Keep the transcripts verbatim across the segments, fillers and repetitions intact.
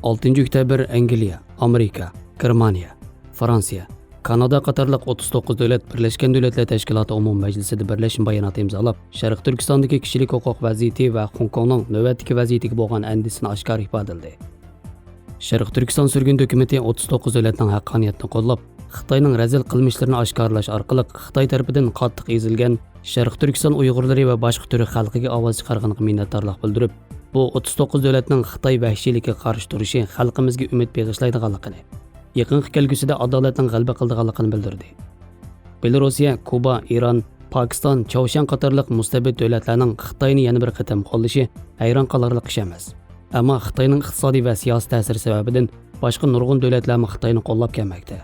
ئالتىنچى ئۆكتەبىر ئەنگلىيە، ئامېرىكا، گېرمانىيە، فرانسىيە، كانادا قاتارلىق ئوتتۇز توققۇز دۆلەت بىرلەشكەن دۆلەتلەر تەشكىلاتى ئومۇمىي مەجلىسىدە بىرلەشمە بايانات ئىمزالاپ، شەرقىي تۈركىستاندىكى كىشىلىك ھوقۇق ۋەزىيىتى ۋە خوڭكوڭنىڭ نۆۋەتتىكى ۋەزىيىتىگە بولغان ئەندىشىسىنى ئاشكارا ئىپادىلىدى. شەرقىي تۈركىستان سۈرگۈن ھۆكۈمىتى ئوتتۇز توققۇز دۆلەتنىڭ ھەققانىيەتنى قوللاپ، خىتاينىڭ رەزىل قىلمىشلىرىنى ئاشكارىلاش ئارقىلىق خىتاي تەرىپىدىن قاتتىق ئېزىلگەن شەرقىي تۈركىستان ئۇيغۇرلىرى ۋە باشقا تۈرك خەلقىگە ئاۋاز چىقارغىنىغا مىننەتدارلىق بىلدۈرۈپ، بۇ ئوتتۇز توققۇز دۆلەتنىڭ خىتاي ۋەھشىيلىكىگە قارشى تۇرۇشى خەلقىمىزگە ئۈمىد بېغىشلايدىغانلىقىنى، يېقىنقى كەلگۈسىدە ئادالەتنىڭ غەلىبە قىلىدىغانلىقىنى بىلدۈردى. بېلاروسىيە، كۇبا، ئىران، پاكىستان، چاۋشيەن قاتارلىق مۇستەبىت دۆلەتلەرنىڭ خىتاينى يەنە بىر قېتىم قوللىشى ھەيران قالارلىق ئىش ئەمەس. ئەمما خىتاينىڭ ئىقتىسادىي ۋە سىياسىي تەسىرى سەۋەبىدىن باشقا نۇرغۇن دۆلەتلەرمۇ خىتاينى قوللاپ كەلمەكتە.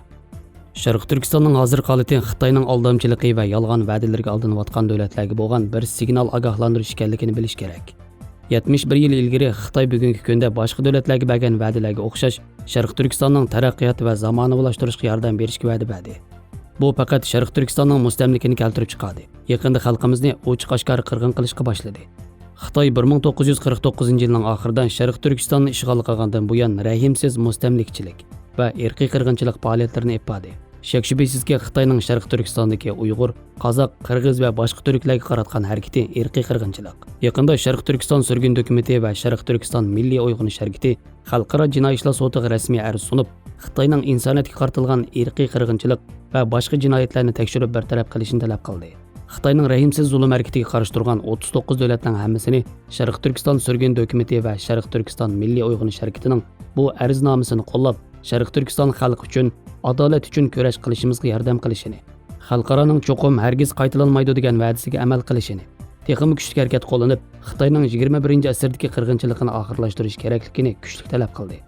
شەرقىي تۈركىستاننىڭ ھازىرقى ھالىتى خىتاينىڭ ئالدامچىلىقى ۋە يالغان ۋەدىلىرىگە ئالدىنىۋاتقان دۆلەتلەرگە بولغان بىر سىگنال ئاگاھلاندۇرۇش ئىكەنلىكىنى بىلىش كېرەك. يەتمىش بىر يىل ئىلگىرى خىتاي بۈگۈنكى كۈندە باشقا دۆلەتلەرگە بەرگەن ۋەدىلەرگە ئوخشاش شەرقىي تۈركىستاننىڭ تەرەققىيات ۋە زامانىۋىلاشتۇرۇشقا ياردەم بېرىشكە ۋەدە بەردى. بۇ پەقەت شەرقىي تۈركىستاننىڭ مۇستەملىكىنى كەلتۈرۈپ چىقاردى. يېقىندا خەلقىمىزنى ئوچۇق ئاشكارا قىرغىن قىلىشقا باشلىدى. خىتاي بىر مىڭ توققۇز يۈز قىرىق توققۇزىنچى يىلنىڭ ئاخىرىدا شەرقىي تۈركىستاننى ئىشغال قىلغاندىن بۇيان رەھىمسىز مۇستەملىكىچىلىك ۋە ئىرقىي قىرغىنچىلىق پائالىيەتلىرىنى ئېلىپ باردى. شەك-شۈبھىسىزكى، خىتاينىڭ شەرقىي تۈركىستاندىكى ئۇيغۇر، قازاق، قىرغىز ۋە باشقا تۈركلەرگە قاراتقان ھەرىكىتى ئىرقىي قىرغىنچىلىق. يېقىندا شەرقىي تۈركىستان سۈرگۈن ھۆكۈمىتى ۋە شەرقىي تۈركىستان مىللىي ئويغىنىش ھەرىكىتى خەلقئارا جىنايى ئىشلار سوتىغا رەسمىي ئەرز سۇنۇپ، خىتاينىڭ ئىنسانىيەتكە قارىتىلغان ئىرقىي قىرغىنچىلىق ۋە باشقا جىنايەتلەرنى تەكشۈرۈپ بىر تەرەپ قىلىشنى تەلەپ قىلدى. خىتاينىڭ رەھىمسىز زۇلۇم ھەرىكىتىگە قارشى تۇرغان ئوتتۇز توققۇز دۆلەتنىڭ ھەممىسىنى شەرقىي تۈركىستان سۈرگۈن ھۆكۈمىتى ۋە شەرقىي تۈركىستان مىللىي ئويغىنىش ھەرىكىتىنىڭ بۇ ئەرزنامىسىنى قوللاپ، شەرقىي تۈركىستان خەلقى ئۈچۈن، ئادالەت ئۈچۈن كۈرەش قىلىشىمىزغا ياردەم قىلىشىنى، خەلقئارانىڭ چوقۇم ھەرگىز قايتىلانمايدۇ دېگەن ۋەدىسىگە ئەمەل قىلىشىنى، تېخىمۇ كۈچلۈك ھەرىكەت قوللىنىپ، خىتاينىڭ يىگىرمە بىرىنچى ئەسىردىكى قىرغىنچىلىقىنى ئاخىرلاشتۇرۇش كېرەكلىكىنى كۈچلۈك تەلەپ قىلدى.